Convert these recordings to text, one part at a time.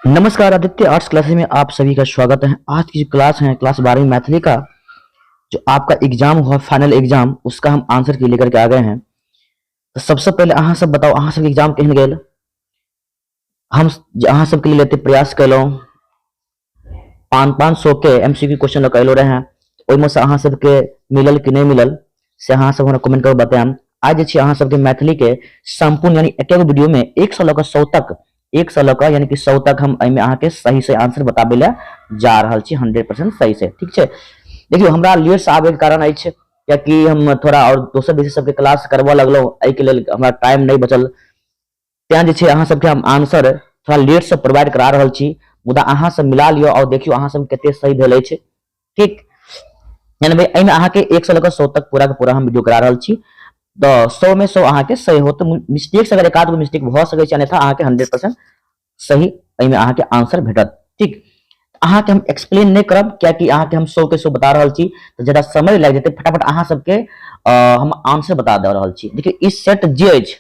नमस्कार, Aditya arts classes में आप सभी का स्वागत है। आज की जो क्लास है, क्लास 12वीं मैथिली का जो आपका एग्जाम हुआ, फाइनल एग्जाम, उसका हम आंसर की लेकर के आ गए हैं। तो सबसे पहले अहाँ सब बताओ, अहाँ सबके एग्जाम केहन गेल? हम अहाँ सबके लिए एते प्रयास केलहुँ, 500-500 के एमसीक्यू क्वेश्चन लऽ कऽ एलो रहे, ओहिमे से अहाँ सबके मिलल कि नहि मिलल से अहाँ सब हमरा कमेंट कऽ बतायब। आइ जे छै अहाँ सबके मैथिली के संपूर्ण यानी एक एगो वीडियो में 1 सौ लऽ कऽ 100 तक, 1 सौ लऽ कऽ यानी कि 100 तक हम एहिमे अहाँके सही से आंसर बताबै लए जा रहल छी, 100% सही से। ठीक छै, देखियौ हमरा लेट से आबैके कारण अछि कियाकि हम थोड़ा और दोसर विषय सबके क्लास करबऽ लगलहुँ, एहिके लेल हमरा टाइम नहि बचल, तें जे छै अहाँ सबके हम आंसर थोड़ा लेट से प्रोवाइड करा रहल छी, मुदा अहाँ सब मिला लिअ और देखियौ अहाँ सब कते सही भेल अछि। ठीक, यानी भाई एहिमे अहाँके 1 सौ लऽ कऽ 100 तक पूरा के पूरा हम वीडियो करा रहल छी, तऽ 100 में 100 अहाँके सही होत। मिस्टेक अगर एक आध गो मिस्टेक भऽ सकै छै, अन्यथा अहाँके 100% सही एहिमे अहाँके आंसर भेटत। ठीक, अहाँके हम एक्सप्लेन नहि करब कियाकि अहाँके हम 100 के 100 बता रहल छी, तऽ ज्यादा समय लागि जेतै। फटाफट अहाँ सबके हम आंसर बता दऽ रहल छी। देखियौ ई सेट जे अछि,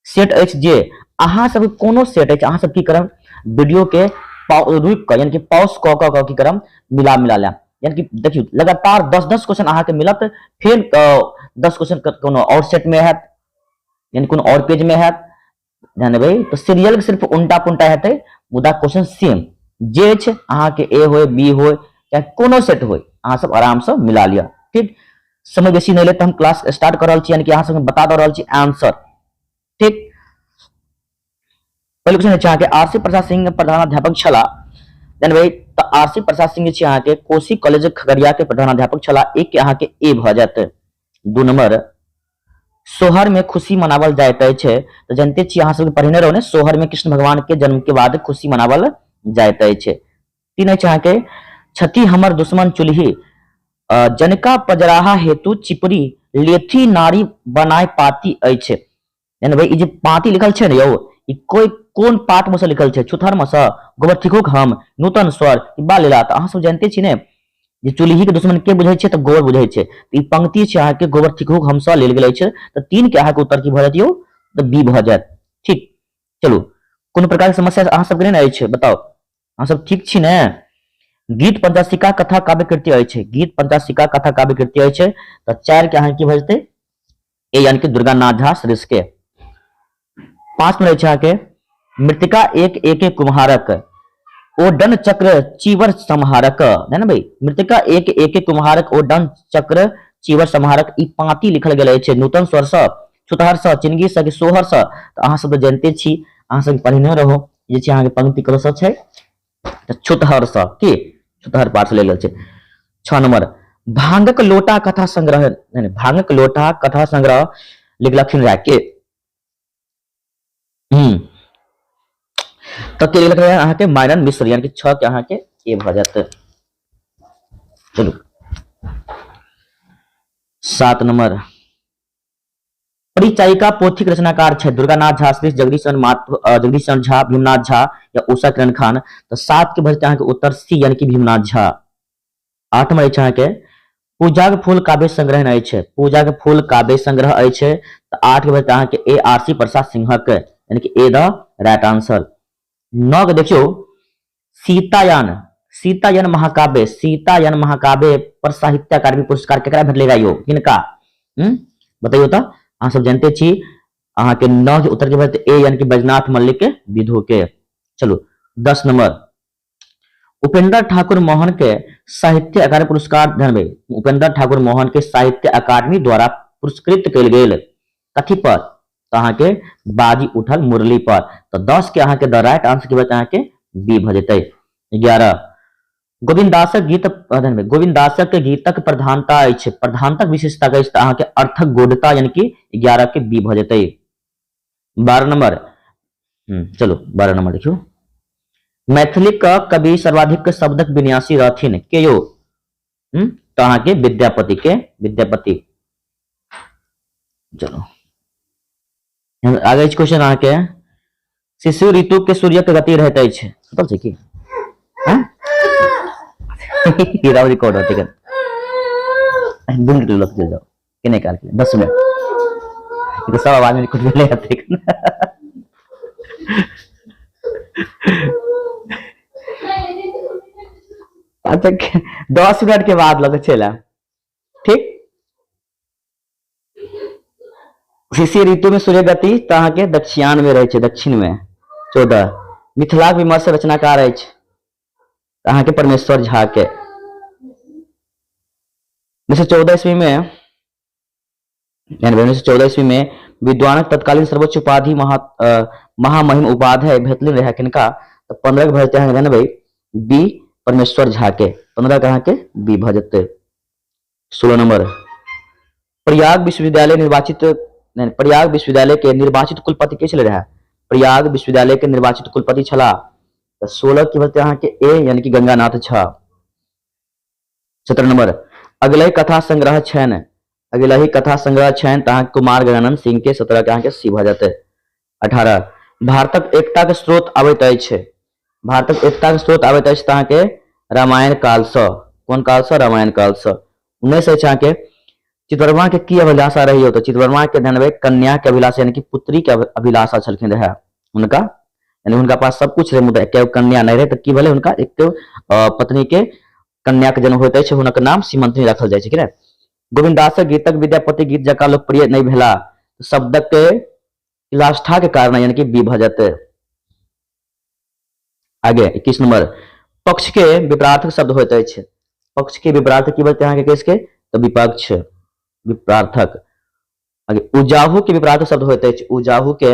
सेट अछि जे अहाँ सबके कोनो सेट अछि, अहाँ सब की करब वीडियो के रुकि कऽ यानी कि पॉज कऽ कऽ की करब मिला मिला लेब। यानी कि देखियौ लगातार 10-10 क्वेश्चन अहाँके मिलत, फेर 10 क्वेश्चन कोनो और सेट में हैत, यानी कोनो और पेज में हैत। ध्यान देबै तऽ सीरियल के सिर्फ उल्टा पुल्टा हेतै, मुदा क्वेश्चन सेम जे अछि अहाँके ए होय बी होय चाहे कोनो सेट होय, अहाँ सब आराम से मिला लिअ। ठीक, समय बेसी नहि लेत, हम क्लास स्टार्ट कर रहल छी, यानी कि अहाँ सबके बता दऽ रहल छी आंसर। ठीक, पहिल क्वेश्चन अछि अहाँके आर सी प्रसाद सिंह प्रधानाध्यापक छलाह। जानबै तऽ आर सी प्रसाद सिंह जे छै अहाँके कोशी कॉलेज खगड़िया के प्रधानाध्यापक छलाह, एक के अहाँके ए भऽ जायत। 2 नंबर, सोहर में खुशी मनावल जाइत अछि, तऽ जानते छी अहाँ सबके पढ़ने रहो ने, सोहर में कृष्ण भगवान के जन्म के बाद खुशी मनावल जाइत अछि। 3 अछि अहाँके छथि हमर दुश्मन चुल्ही जनका पजराहा हेतु चिपरी लेथी नारी बनाय पाती अछि। यानी भाई ई जे पाती लिखल छै ने यौ, ई कोई कोन पाठ में से लिखल छै? छुतहर में से, गोबर थिकोक हम, नूतन स्वर, ई बाल लीला। तऽ अहाँ सब जानते छी ने जे चुल्ही के दुश्मन के बुझै छै तऽ गोबर बुझै छै। तऽ ई पंक्ति छै अहाँके गोबर थिकोक हम से लेल गेल अछि। तऽ 3 के अहाँके उत्तर की भऽ जायत यौ? तऽ बी भऽ जायत। ठीक, चलू कोनो प्रकार के समस्या अहाँ सबके नहि ने अछि? बताउ अहाँ सब ठीक छी ने? गीत पंचाशिका कथा काव्य कृति अछि, गीत पंचाशिका कथा काव्य कृति अछि, तऽ 4 के अहाँके की भऽ जेतै? ए, यानी कि दुर्गानाथ झा श्रेष्ठ के। 5 में अछि अहाँके मृतिका एक एक कुम्हारक ओ डन चक्र चीवर संहारक, है ना भाई? मृतिका एक एक कुम्हारक ओ डन चक्र चीवर संहारक, ई पांति लिखल गेल अछि नूतन स्वर सँ, छुतहर सँ, चिनगी सँ कि सोहर सँ? तऽ अहाँ सब तऽ जानते छी, अहाँ सब पढ़ने रहो जे छै अहाँके पंक्ति कतऽ सँ छै, तऽ छुतहर सँ, की छुतहर पाठ लेल गेल छै। 6 नंबर, भांगक लोटा कथा संग्रह, नहीं, भांगक लोटा कथा संग्रह लिखलखिन राय के? तऽ के लिखलखिन अहाँके? माइनन मिश्र, यानी कि 6 के अहाँके ए भऽ जायत। चलू 7 नंबर, परिचायिका पोथीक रचनाकार छथि दुर्गानाथ झा श्री, जगदीश चंद्र माथुर, जगदीश चंद्र झा, भीमनाथ झा या उषा किरण खान? तऽ 7 के भऽ जेतै अहाँके उत्तर सी, यानी कि भीमनाथ झा। 8 नंबर अछि अहाँके पूजाक फूल काव्य संग्रह अछि, पूजाक फूल काव्य संग्रह अछि, तऽ 8 के भऽ जेतै अहाँके ए आर सी प्रसाद सिंहक, यानी कि ए द राइट आंसर। 9 के देखियौ सीतायन, सीतायन महाकाव्य, सीतायन महाकाव्य पर साहित्य अकादमी पुरस्कार केकरा भेटलै रहा यौ? किनका? बतैयौ तऽ अहाँ सब जानते छी अहाँके 9 के उत्तर के भेटतै ए, यानी कि बैजनाथ मल्लिक के विधु के। चलू 10 नंबर, उपेंद्र ठाकुर मोहन के साहित्य अकादमी पुरस्कार, ध्यान देबै, उपेंद्र ठाकुर मोहन के साहित्य अकादमी द्वारा पुरस्कृत कयल गेल कथी पर? तऽ अहाँके बाजी उठल मुरली पर। तऽ 10 के अहाँके द राइट आंसर की भऽ अहाँके बी भऽ जेतै। 11, गोविन्द दासक गीत, गोविन्द दासक गीतक प्रधानता अछि, प्रधानताक विशेषता अछि, तऽ अहाँके अर्थक गूढ़ता, यानी कि 11 के बी भऽ जेतै। 12 नंबर, चलू 12 नंबर देखियौ, मैथिली क कवि सर्वाधिक शब्दक विन्यासी रहथिन के यौ? तऽ अहाँके विद्यापति के, विद्यापति। चलो आगे क्वेश्चन अहाँके शिशु ऋतु के सूर्यक गति रहैत अछि, सुतल छै की? रिकॉर्ड होते 2 मिनट लग चलि जाओ केने काल के 10 मिनट, ई तऽ सब आवाज में रिकॉर्ड भेलै हेतै। अच्छा, 10 मिनट के बाद लऽ कऽ चलि आयब, ठीक? शिशिर ऋतु में सूर्य गति तऽ अहाँके दक्षिणायन में रहै छै, दक्षिण में। 14, मिथिलाक विमर्श रचनाकार अछि तऽ अहाँके परमेश्वर झा के। 1914 ईस्वी में, यानी 1914 ईस्वी में विद्वानक तत्कालीन सर्वोच्च उपाधि महामहिम उपाध्याय भेटलनि रहै किनका? तऽ 15 के भऽ जेतै अहाँके जानबै बी, परमेश्वर झा के। 15 के अहाँके बी भऽ जेतै। 16 नंबर, प्रयाग विश्वविद्यालय निर्वाचित, नहीं, प्रयाग विश्वविद्यालय के निर्वाचित कुलपति के छलै रहै? प्रयाग विश्वविद्यालय के निर्वाचित कुलपति छलाह तऽ 16 की भऽ जेतै अहाँके ए, यानी कि गंगानाथ झा। 17 नंबर, अगले कथा संग्रह छनि, अगले ही कथा संग्रह छनि तऽ अहाँके कुमार गणानंद सिंह के। 17 के अहाँके सी भऽ जेतै। 18, भारतक एकताक स्रोत आबैत अछि, भारतक एकताक स्रोत आबैत अछि तऽ अहाँके रामायण कालसँ। कोन कालसँ? रामायण कालसँ। 19 अछि अहाँके, चित्रवर्मा के की अभिलाषा रही हो? तऽ चित्रवर्मा के ध्यान कन्या के अभिलाषा, यानी कि पुत्री के अभिलाषा छलखिन रहे हुनका। यानी हुनका पास सब कुछ रहे, मुदा एक कन्या नहि रहे, तऽ की भेलै? हुनका एक पत्नी के कन्या के जन्म होइत अछि, हुनक नाम सीमंतनी राखल जाइ छै कि नहि? गोविन्द दासक गीतक विद्यापति गीत जकाँ लोकप्रिय नहि भेला शब्दक के के कारण, यानी कि बी भऽ जेतै। आगे 21 नंबर, पक्ष के विपरार्थक शब्द होइत अछि। पक्ष के विपरार्थक की बजते अहाँके 21 के? तऽ विपक्ष, विपरार्थक। आगे, उजाहु के विपरार्थक शब्द होइत अछि, उजाहु के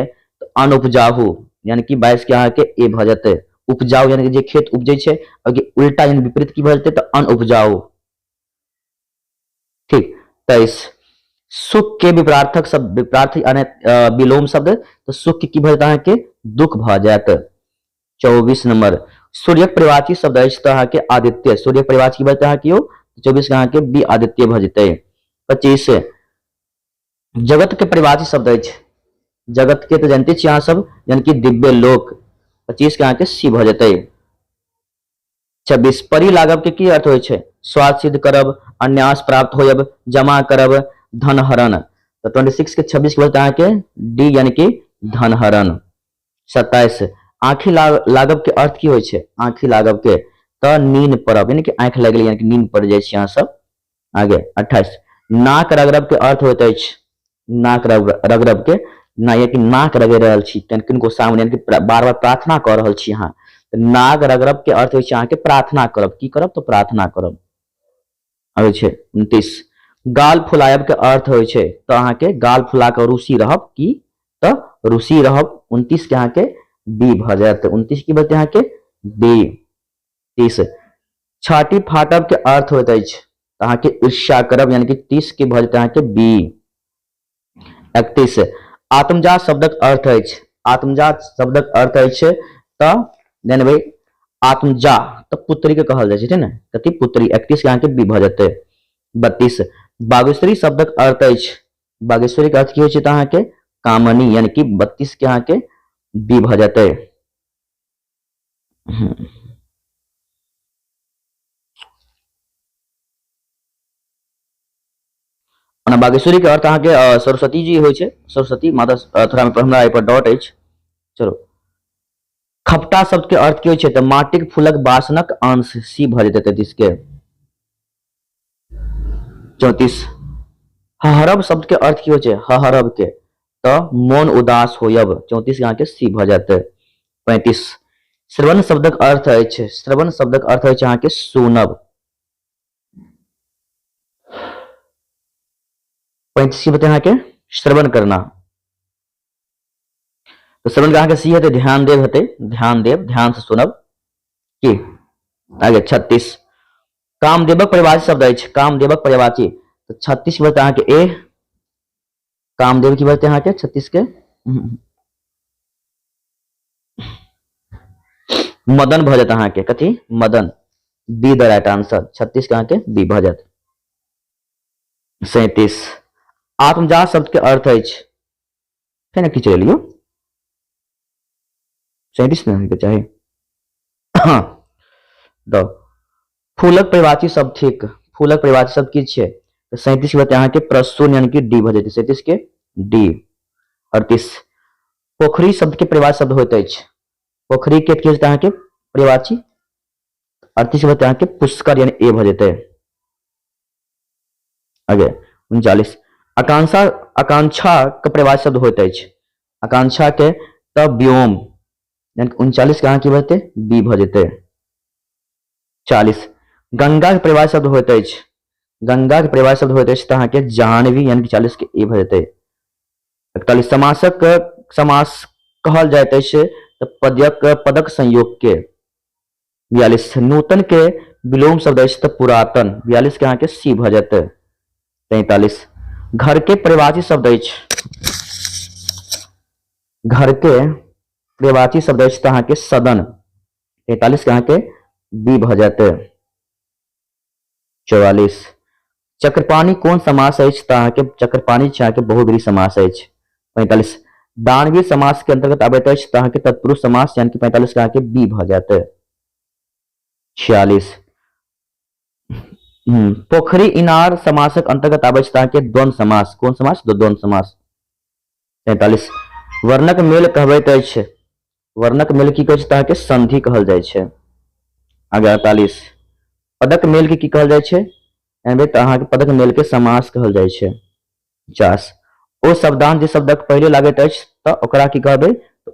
अनुपजाहु, यानी कि 22 के अहाँके ए भऽ जेतै। उपजाऊ यानी कि जे खेत उपजै छै, ओहिके उल्टा यानी विपरीत की भऽ जेतै? तऽ अनुपजाऊ। ठीक। 23, सुख के विपरार्थक शब्द, विपरार्थ यानी विलोम शब्द, तऽ सुख के की भऽ जेतै अहाँके? दुख भऽ जायत। 24 नंबर, सूर्यक परिवाची शब्द अछि तऽ अहाँके आदित्य। सूर्यक परिवाची की भऽ जेतै अहाँके यौ? 24 के अहाँके बी, आदित्य भऽ जेतै। 25, जगत के परिभाषी शब्द अछि, जगत के तऽ जानते छी अहाँ सब, यानी कि दिव्य लोक। 25 के अहाँके सी भऽ जेतै। 26, परी लागब के की अर्थ होइ छै? स्वाद सिद्ध करब, अन्यास प्राप्त होयब, जमा करब, धन हरण। तऽ 26 के, 26 के अहाँके डी, यानी कि धन हरण। 27, आँखि लागब के अर्थ की होइ छै? आँखि लागब के तऽ नीन पड़ब, यानी कि आँखि लागि गेलै, यानी कि नीन पड़ जाइ छी अहाँ सब। आगे 28, नाक रगड़ब के अर्थ होइत अछि, नाक रगड़ब के ना, यानी कि नाक रगड़ि रहल छी किनको सामने, यानी कि बार बार प्रार्थना कऽ रहल छी अहाँ। नाक रगड़ब के अर्थ होइ छै अहाँके प्रार्थना करब। की करब? तऽ प्रार्थना करब। अबै छै 29, गाल फुलायब के अर्थ होइ छै तऽ अहाँके गाल फुला कऽ रूसी रहब की? तऽ रूसी रहब। 29 के अहाँके बी भऽ जायत। 29 की बचतै अहाँके? बी। 30, छाती फाटब के अर्थ होइत अछि अहाँके ईर्ष्या करब, यानी कि 30 के भऽ जेतै अहाँके बी। 31, आत्मजात शब्दक अर्थ अछि, आत्मजात शब्दक अर्थ अछि तऽ जानबै आत्मजा तऽ पुत्री के कहल जाइ छै, ठीक ने? कथी? पुत्री। 31 के अहाँके बी भऽ जेतै। 32, बागेश्वरी शब्दक अर्थ अछि, बागेश्वरी के अर्थ की होइ छै? तऽ अहाँके कामनी, यानी कि 32 के अहाँके बी भऽ जेतै। ओना बागेश्वरी के अर्थ अहाँके सरस्वती जी होइ छै, सरस्वती माता। थोड़ा हमरा एहि पर डाउट अछि। चलो, खपटा शब्द के अर्थ की होइ छै? तऽ माटिक फूलक बासनक अंश, सी भऽ जेतै 33 के। 34, हहरब शब्द के अर्थ की होइ छै? हहरब के तऽ मोन उदास होयब। 34 के अहाँके सी भऽ जेतै। 35, श्रवण शब्दक अर्थ अछि, श्रवण शब्दक अर्थ अछि अहाँके सुनब। 35 की बते अहाँके श्रवण करना, तऽ श्रवण के अहाँके सी हेतै, ध्यान देब हेतै, ध्यान देब, ध्यान से सुनब की। आगे 36, कामदेवक परिवाची शब्द अछि, कामदेवक परिवाची तऽ 36 के बते अहाँके ए, कामदेव की बते अहाँके 36 के मदन भऽ जायत अहाँके। कथी? Madan, be the right answer. 36 के अहाँके बी भऽ जायत। 37, आत्मजात शब्द के अर्थ अछि, फेर की चलि लियौ, 37 ने होइके चाही। तऽ फूलक परिवाची शब्द थिक, फूलक परिवाची शब्द की छियै? तऽ 37 के बते अहाँके प्रसून, यानी कि डी भऽ जेतै, 37 के डी। 38, पोखरी शब्द के परिवाची शब्द होइत अछि, पोखरी के की होइत अहाँके परिवाची? 38 भऽ अहाँके पुष्कर यानी ए भऽ जेतै। आगे 39 आकांक्षा, आकांक्षा के परिभाषा शब्द होइत अछि, आकांक्षा के तऽ व्योम, यानी 39 के अहाँ की भऽ जेतै? बी भऽ जेतै। 40 गंगा के परिभाषा शब्द होइत अछि, गंगा के परिभाषा शब्द होइत अछि तऽ अहाँके जाह्नवी, यानी 40 के ए भऽ जेतै। 41 समासक समास कहल जाइत अछि तऽ पदक, पदक संयोग के। 42 नूतन के विलोम शब्द अछि तऽ पुरातन, 42 के अहाँके सी भऽ जेतै। 43 घर के परिभाषी शब्द अछि, घर के परिभाषी शब्द अछि तऽ अहाँके सदन, 43 के अहाँके बी भऽ जेतै। 44 चक्रपाणि कोन समास अछि तऽ अहाँके चक्रपाणि छै अहाँके बहुव्रीहि समास अछि। 45 दानवीर समास के अंतर्गत आबैत अछि तऽ अहाँके तत्पुरुष समास, यानी कि 45 के अहाँके बी भऽ जायत। 46 पोखरि इनार समासक अंतर्गत आबै छै तऽ अहाँके द्वंद्व समास, कोन समास? द्वंद्व समास। 47 वर्णक मेल कहबैत अछि, वर्णक मेल की कहै छै तऽ अहाँके संधि कहल जाइ छै। आगे 48 पदक मेल के की कहल जाइ छै? एनबे तऽ अहाँके पदक मेल के समास कहल जाइ छै। 50 ओ शब्दांश जे शब्दक पहिले लागैत अछि तऽ ओकरा की कहबै?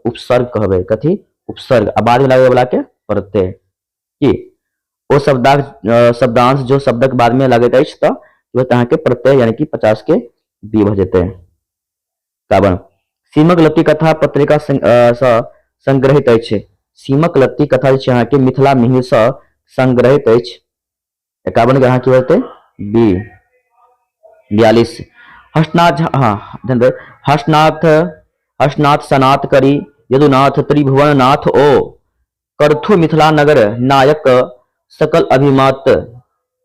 उपसर्ग कहबै। कथी? उपसर्ग। आ बाद में लागै वाला के प्रत्यय। की ओ शब्दांश, शब्दांश जो शब्दक बाद में लागैत अछि तऽ अहाँके प्रत्यय, यानी कि 50 के बी भऽ जेतै। 51 सीमक लत्ती कथा पत्रिका सँ संग्रहित अछि, सीमक लत्ती कथा जे छै अहाँके मिथिला मिहिर सँ संग्रहित अछि। 51 के अहाँ की भऽ जेतै? बी। 42 हर्षनाथ, हाँ हर्षनाथ, हर्षनाथ सनाथ करी यदुनाथ त्रिभुवन नाथ ओ करथु मिथिला नगर नायक सकल अभिमत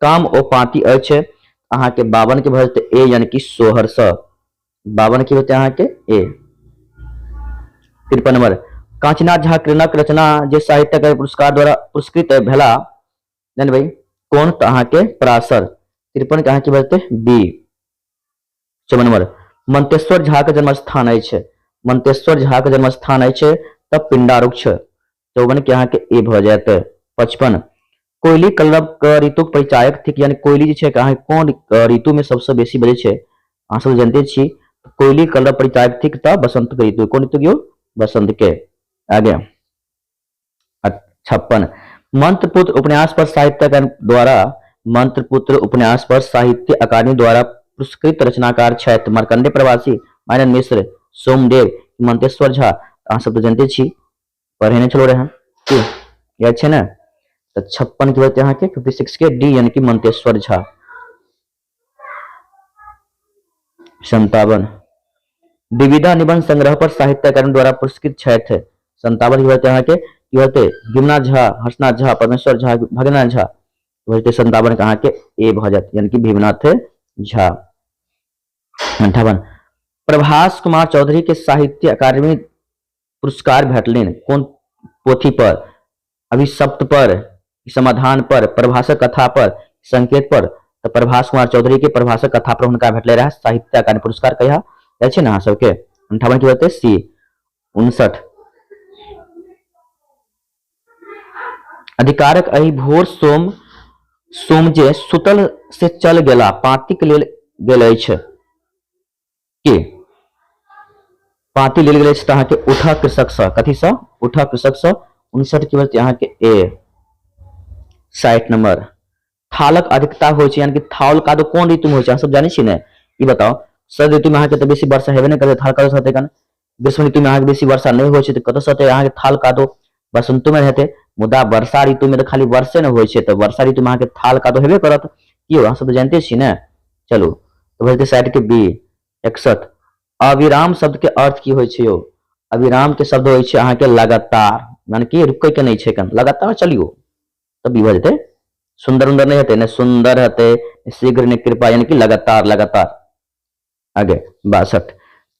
काम ओ पाँति अछि, अहाँके 52 के भऽ जेतै ए, यानी कि सोहर सँ। 52 की होतै अहाँके ए। 53 नंबर कांचीनाथ झा किरणक रचना जे साहित्य अकादमी पुरस्कार द्वारा पुरस्कृत भेला, जानबै कोन? तऽ अहाँके पराशर। 53 के अहाँके भऽ जेतै बी। 54 नंबर मंतेश्वर झा के जन्म स्थान अछि, मंतेश्वर झा के जन्म स्थान अछि तऽ पिंडारुक्ष, 54 के अहाँके ए भऽ जायत। 55 कोयली कलरव के ऋतुक परिचायक थिक, यानी कोयली जे छै अहाँके कोन ऋतु में सबसँ बेसी बजै छै? अहाँ सब जानते छी, कोयली कलरव परिचायक थिक तऽ बसंत के ऋतु। कोन ऋतु यौ? बसंत के। आगे 56 मंत्रपुत्र उपन्यास पर साहित्य अकादमी द्वारा, मंत्रपुत्र उपन्यास पर साहित्य अकादमी द्वारा पुरस्कृत रचनाकार छथि मार्कंडेय प्रवासी, मानन मिश्र, सोमदेव, मंतेश्वर झा। अहाँ सब तऽ जानते छी, पढ़ेने छलो रहे की याद छै ने? तऽ 56 के होते अहाँके 56 के डी, यानी कि मंतेश्वर झा। 57 विविधा निबंध संग्रह पर साहित्य अकादमी द्वारा पुरस्कृत छथि, 57 की होते अहाँके की होते? भीमनाथ झा, हर्षनाथ झा, परमेश्वर झा, भगनाथ झा। होते 57 के अहाँके ए भऽ जायत, यानी कि भीमनाथ झा। 58 प्रभास कुमार चौधरी के साहित्य अकादमी पुरस्कार भेटलनि कोन पोथी पर? अभिशप्त पर, समाधान पर, प्रभासक कथा पर, संकेत पर? तऽ प्रभास कुमार चौधरी के प्रभासक कथा पर हुनका भेटले रहे साहित्य अकादमी पुरस्कार। कहिया जाइ छै ने अहाँ सबके? 58 की होतै सी। 59 अधिकारक एहि भोर सोम सोम जे सुतल से चल गेला पाँतिक लेल गेल अछि के पाँति लेल गेल अछि तऽ अहाँके उठा कृषकसँ, कथीसँ? उठा कृषकसँ। 59 की होतै अहाँके ए। 60 नंबर थालक अधिकता होइ छै, यानी कि थाल कादो कोन ऋतु में होइ छै? अहाँ सब जानै छी ने? ई बताउ, शरद ऋतु में अहाँके तऽ बेसी वर्षा हेबे नहि करै, थाल कादो हेतै कन? ग्रीष्म ऋतु में अहाँके बेसी वर्षा नहि होइ छै तऽ कतऽसँ हेतै अहाँके थाल कादो? बसंतो में हेतै, मुदा वर्षा ऋतु में तऽ खाली वर्षे ने होइ छै, तऽ वर्षा ऋतु में अहाँके थाल कादो हेबे करत। की यौ, अहाँ सब तऽ जानिते छी ने? चलू तऽ भऽ जेतै 60 के बी। 61 अविराम शब्द के अर्थ की होइ छै यौ? अविराम के शब्द होइ छै अहाँके लगातार, माने कि रुकै के नहि छै, कन लगातार चलियौ, तऽ बी भऽ जेतै। सुन्दर उन्दर नहि हेतै ने, सुन्दर हेतै शीघ्र ने कृपा, यानी कि लगातार लगातार। आगे 62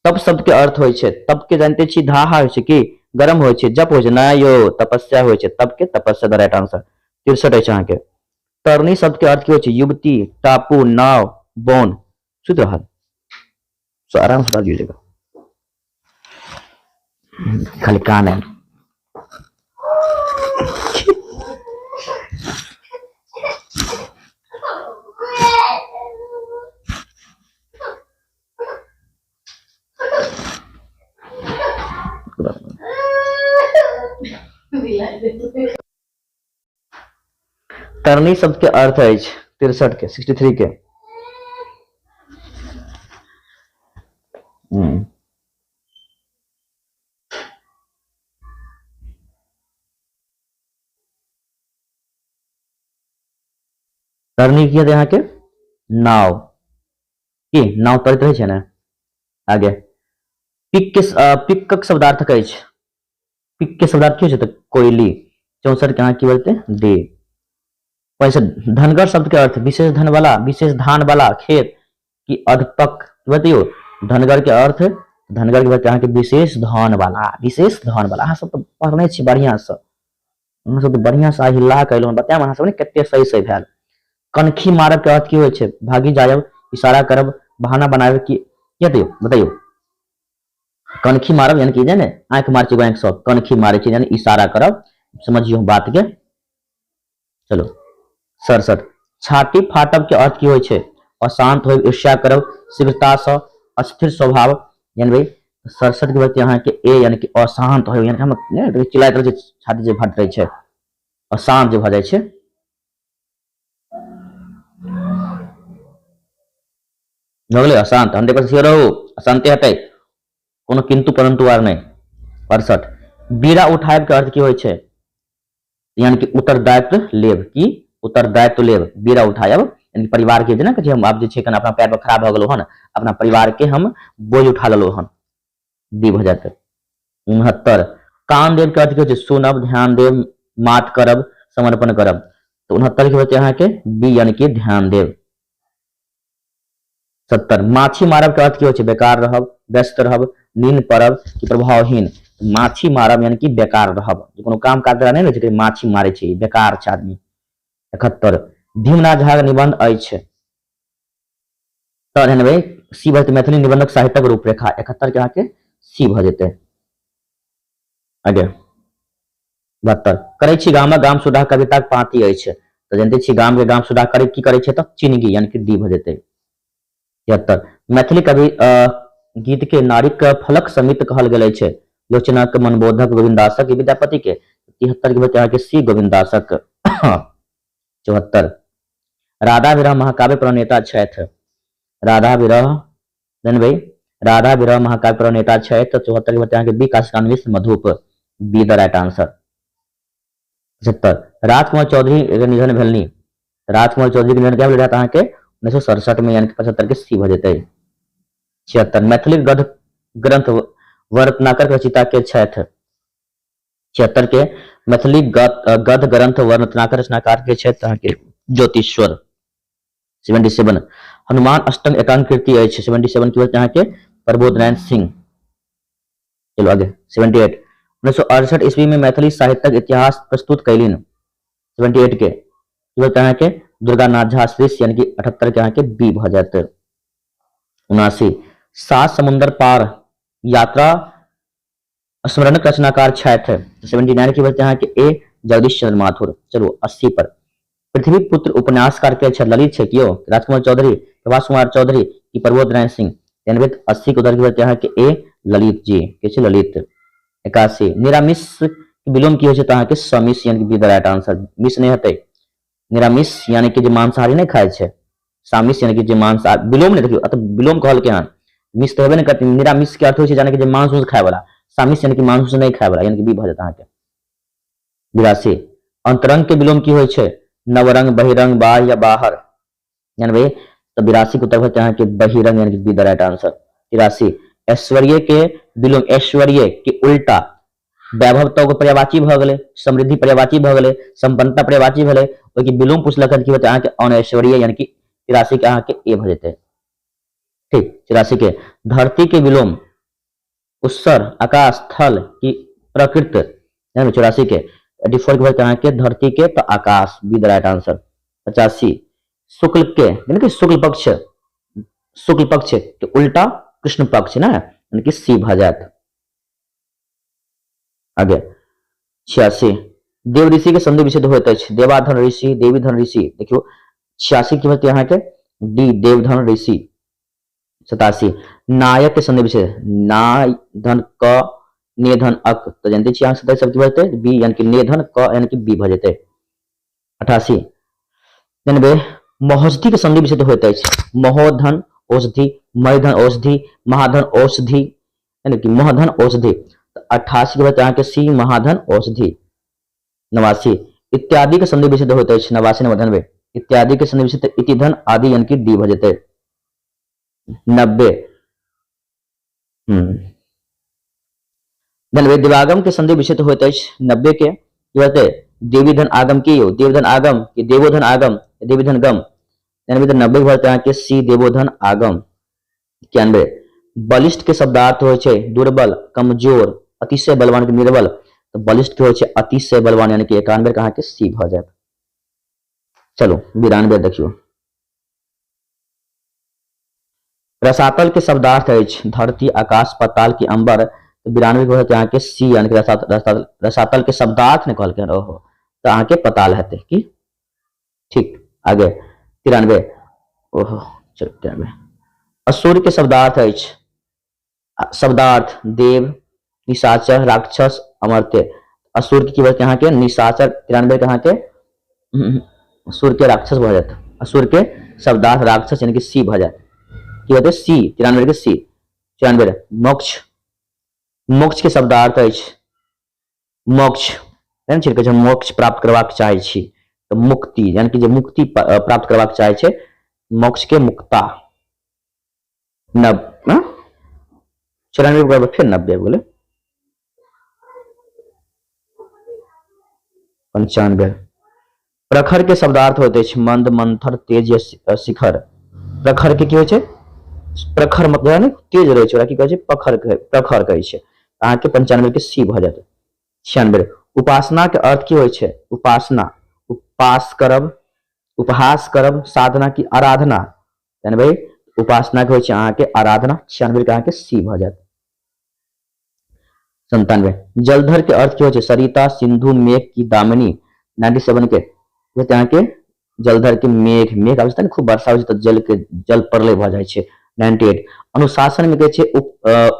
तप शब्द के अर्थ होइ छै, तप के जानते छी धाहा होइ छै कि गरम होइ छै, जप होइ छै ना यौ, तपस्या होइ छै, तप के तपस्या द राइट आंसर। 63 अछि अहाँके तरनी शब्द के अर्थ की होइ छै? युवती, टापू, नाव, बोन। सुति रहल सो आराम से दीजिएगा, खाली कान है। तरनी शब्द के अर्थ अछि 63 के, 63 के। हम्म। तरनी की हेतै अहाँके नाव, की नाव तरैत रहै छै ने। आगे पिक के, पिकक शब्दार्थ अछि, पिक के शब्दार्थ की होइ छै तऽ कोयली। 64 के अहाँ की बोलते डी। 65 धनगर शब्द के अर्थ विशेष धन वाला, विशेष धान वाला खेत की अधपक। बतैयौ धनगर के अर्थ, धनगर के अर्थ अहाँके विशेष धन वाला, विशेष धन वाला। अहाँ सब तऽ पढ़ने छी बढ़िया से, अहाँ सब तऽ बढ़िया से हिल्ला कयलहुँ, बतायब अहाँ सब ने कते सही सही भेल। कनखी मारब के अर्थ की होइ छै? भागी जायब, इशारा करब, बहाना बनायब की हेतै बतैयौ। कनखी मारब यानी कि जे ने आँखि मारै छै, आँखि सब कनखी मारै छै यानी इशारा करब, समझियौ बात के। चलो 67 छाती फाटब के अर्थ की होइ छै? अशांत होयब, ईर्ष्या करब, शीघ्रता सँ अस्थिर स्वभाव। यानी भाई 67 के व्यक्ति अहाँके ए यानी कि अशांत होयब, यानी हम ने चिल्लाइत रहै छै, छाती जे फाटि रहै छै, अशांत जे भऽ जाइ छै। भऽ गेलै अशांत, 100% रहू, अशांते हेतै, कोनो किंतु परंतु आर नहि। 68 बीड़ा उठायब के अर्थ की होइ छै? यानी कि उत्तरदायित्व लेब, की उत्तरदायित्व लेब, बीड़ा उठायब यानी परिवार के जेना हम आब जे छै अपना पैर पर खड़ा भऽ गेलहुँ हन, अपना परिवार के हम बोझ उठा लेलहुँ हन, डी भऽ जायत। 69 कान देव के अर्थ की होइ छै? सुनब, ध्यान देब, मात करब, समर्पण करब। तऽ 69 के होतै अहाँके बी यानी कि ध्यान देब। 70 माछी मारब के अर्थ की होइ छै? बेकार रहब, व्यस्त रहब, नींद पड़ब कि प्रभावहीन। माछी मारब यानी कि बेकार रहब, जे कोनो काम काज नहि रहै छै, माछी मारै छै, बेकार छै आदमी। 71 भीमनाथ झा के निबंध अछि तऽ एहन सी भऽ जेतै मैथिली निबंधक साहित्यक रूपरेखा। 71 के अहाँके सी भऽ जेतै। आगे 72 करै छी गामक गाम सुधा कविताक पाँति अछि, तऽ जानते छी गाम के गाम सुधा करै की करै छै तऽ चिनगी यानी कि डी भऽ जेतै। 73 मैथिली कवि गीत के नारीक फलक समित कहल गेल अछि, लोचनक, मनबोधक, गोविन्दासक, विद्यापति के। 73 के भऽ अहाँके सी गोविन्दासक। 74 राधा विरह महाकाव्य प्रणेता छथि, राधा विरह जनबै, राधा विरह महाकाव्य प्रणेता छथि, तऽ 74 के बच्चा अहाँके B Kashikant Mishra Madhup, B the right answer. 75 Rajkumar Chaudhary के निधन भेलनि, राजकुमार चौधरी के निधन कहिया भेल रहै अहाँके 1967 में, यानी 75 के सी भऽ जेतै। 76 मैथिली गद्य ग्रंथ वर्णनाकर रचयिता के छथि, 76 के मैथिली गद्य ग्रंथ वर्णनाकर रचनाकार के छथि अहाँके ज्योतिश्वर। 77 हनुमान अष्टम एकांक कृति अछि, 77 की होतै अहाँके प्रबोध नारायण सिंह। चलो आगे 78 1968 ईस्वी में मैथिली साहित्यक इतिहास प्रस्तुत कयलनि, 78 के की होतै अहाँके दुर्गानाथ झा श्रीश, यानी कि 78 के अहाँके बी भऽ जायत। 79 सात समुद्र पार यात्रा स्मरणक रचनाकार छथि, 79 की होतै अहाँके ए जगदीश चंद्र माथुर। चलू 80 पर पृथ्वी पुत्र उपन्यासकार के छथि, ललित छै कियो, राजकुमार चौधरी, प्रभास कुमार चौधरी की प्रबोध नारायण सिंह। यानी 80 के उधर की होतै अहाँके ए ललित जी, के छै ललित। 81 निरामिष विलोम की होइ छै तऽ अहाँके समिष, यानी कि B the right answer, miss नहि हेतै। निरामिष यानी कि जे मांसाहारी नहि खाइ छै, सामिष यानी कि जे मांस विलोम नहि, देखियौ अतः विलोम कहलकै हन, मिस तऽ हेबे नहि करतै। निरामिष के अर्थ होइ छै यानी कि जे मांस उस खाय वाला, सामिष यानी कि मांस उस नहि खाय वाला, यानी कि बी भऽ जायत अहाँके। 82 अंतरंग के विलोम की होइ छै? नवरंग, बहिरंग, बाह्य या बाहर। यानी भाई तऽ 82 के उत्तर भऽ जेतै अहाँके बहिरंग, यानी कि बी the right answer. 83 ऐश्वर्य के विलोम, ऐश्वर्य के उल्टा वैभव तऽ ओकर पर्यायवाची भऽ गेलै, समृद्धि पर्यायवाची भऽ गेलै, संपन्नता पर्यायवाची भेलै, ओहिके विलोम पुछलक की होतै अहाँके अनैश्वर्य, यानी कि 83 के अहाँके ए भऽ जेतै। ठीक 84 के धरती के विलोम उत्सर, आकाश, थल की प्रकृत। 84 के 84 के भऽ अहाँके धरती के तऽ आकाश, बी the right answer. 85 शुक्ल के यानी कि शुक्ल पक्ष, शुक्ल पक्ष के उल्टा कृष्ण पक्ष ने, यानी कि सी भऽ जायत। आगे 86 देव ऋषि के संधि विच्छेद होइत अछि, देवाधन ऋषि, देवीधन ऋषि। देखियौ 86 की होतै अहाँके डी देवधन ऋषि। 87 नायक के संधि विच्छेद, नाय धन क नेधन अक। तऽ जानते छी अहाँ सब की भऽ जेतै? बी, यानी कि नेधन क यानी कि बी भऽ जेतै। 88 जानबे महोषधि के संधि विषय होइत अछि। महोधन औषधि, मयधन औषधि, महाधन औषधि, यानी कि महधन औषधि। तऽ 88 के भऽ अहाँके सी, महाधन औषधि। 89 इत्यादि के संधि विषय होइत अछि। 89 नंबर धनबे इत्यादि के संधि विषय इतिधन आदि यानी कि डी भऽ जेतै। 90 धनबे देवागम के संधि विषय होइत अछि। 90 के की होतै? देवीधन आगम की यौ? देवधन आगम कि देवोधन आगम, देवीधन गम? यानी कि 90 भऽ अहाँके सी, देवोधन आगम। 91 बलिष्ठ के शब्दार्थ होइ छै दुर्बल, कमजोर, अतिशय बलवान के निर्बल। तऽ बलिष्ठ के होइ छै अतिशय बलवान, यानी कि 91 के अहाँके सी भऽ जायत। चलू 92 देखियौ। रसातल के शब्दार्थ अछि धरती, आकाश, पताल की अंबर। 92 के होतै अहाँके सी, यानी कि रसातल के शब्दार्थ ने कहलकै, ओहो तऽ अहाँके पताल हेतै की। ठीक, आगे 93, ओहो चलू 93। असुर के शब्दार्थ अछि शब्दार्थ देव, निशाचर, राक्षस, अमर्त्य। असुर के की भऽ अहाँके निशाचर। 93 के अहाँके असुर के राक्षस भऽ जायत। असुर के शब्दार्थ राक्षस यानी कि सी भऽ जायत। की होतै? सी, 93 के सी। 94 मोक्ष, मोक्ष के शब्दार्थ अछि मोक्ष, छै मोक्ष प्राप्त करबाक चाहै छी तऽ मुक्ति, यानी कि जे मुक्ति प्राप्त करबाक चाहै छै मोक्ष के मुक्ता। 94 के फेर 90 आबि गेलै। 95 प्रखर के शब्दार्थ होइत अछि मंद, मंथर, तेज या शिखर। प्रखर के की होइ छै? प्रखर मतलब तेज रहै छै, ओकरा की कहै छै? पखर, प्रखर कहै छै। अहाँके 95 के सी भऽ जायत। 96 उपासना के अर्थ की होइ छै? उपासना, उपास करब, उपहास करब, साधना की आराधना। यानी भाई उपासना के होइ छै अहाँके आराधना। 96 के अहाँके सी भऽ जायत। 97 जलधर के अर्थ की होइ छै? सरिता, सिंधु, मेघ की दामिनी। 97 के होते अहाँके जलधर के मेघ, मेघ आबै छै ने, खूब वर्षा होइ छै तऽ जल के जल प्रलय भऽ जाइ छै। 98 अनुशासन में कहै छै उप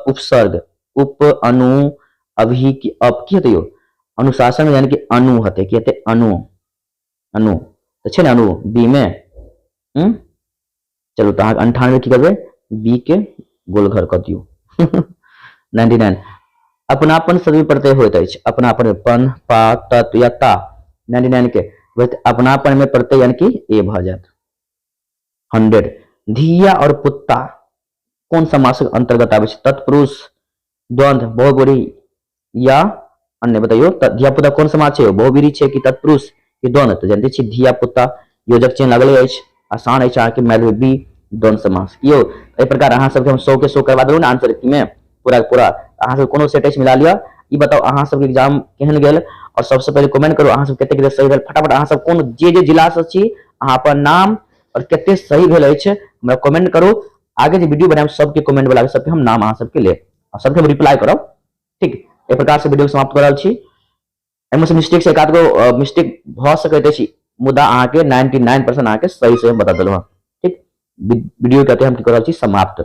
उपसर्ग, उप, अनु, अभि की अप की हेतै यौ? अनुशासन में यानी कि अनु हेतै। की हेतै? अनु, अनु तऽ छै ने अनु बी में। चलू तऽ अहाँके 98 की करबै? बी के गोलघर कऽ दियौ। 99 अपनापन सभी प्रत्यय होइत अछि। अपनापन पन, पा, तत् या ता। 99 के अपनापन में प्रत्यय यानी कि ए भऽ जायत। 100 धिया और पुत्ता कोन समासक अंतर्गत आबै छै? तत्पुरुष, द्वंद्व, बहुव्रीहि या अन्य। बताइयो धिया पुता कोन समास छै? बहुव्रीहि छै कि तत्पुरुष कि द्वंद्व? तऽ जानते छी धिया पुता योजक चिन्ह लगले अछि, आसान अछि अहाँके मैथ में बी, द्वंद्व समास। यौ एहि प्रकार अहाँ सबके हम 100 के 100 करवा देलहुँ ने आंसर की में पूरा पूरा। अहाँ सब कोनो सेट अछि मिला लिअ। ई बताउ अहाँ सबके एग्जाम केहन गेल और सबसे पहिले कमेंट करू अहाँ सब कतेक सही भेल। फटाफट अहाँ सब कोन जे जे जिला से छी अहाँ अपन नाम और कते सही भेल अछि हमरा कमेंट करू। आगे जे वीडियो बनायब सबके कमेंट वाला सबके हम नाम अहाँ सबके लेब और सबके हम रिप्लाई करब। ठीक, एहि प्रकार से वीडियो समाप्त कर रहल छी। एहिमे से मिस्टेक से एक आध गो मिस्टेक भऽ सकैत अछि, मुदा अहाँके 99% अहाँके सही से हम बता देलहुँ हँ। ठीक, वीडियो के हम की कर रहल छी समाप्त।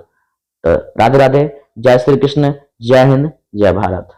तऽ राधे राधे, जय श्री कृष्ण, जय हिंद, जय भारत।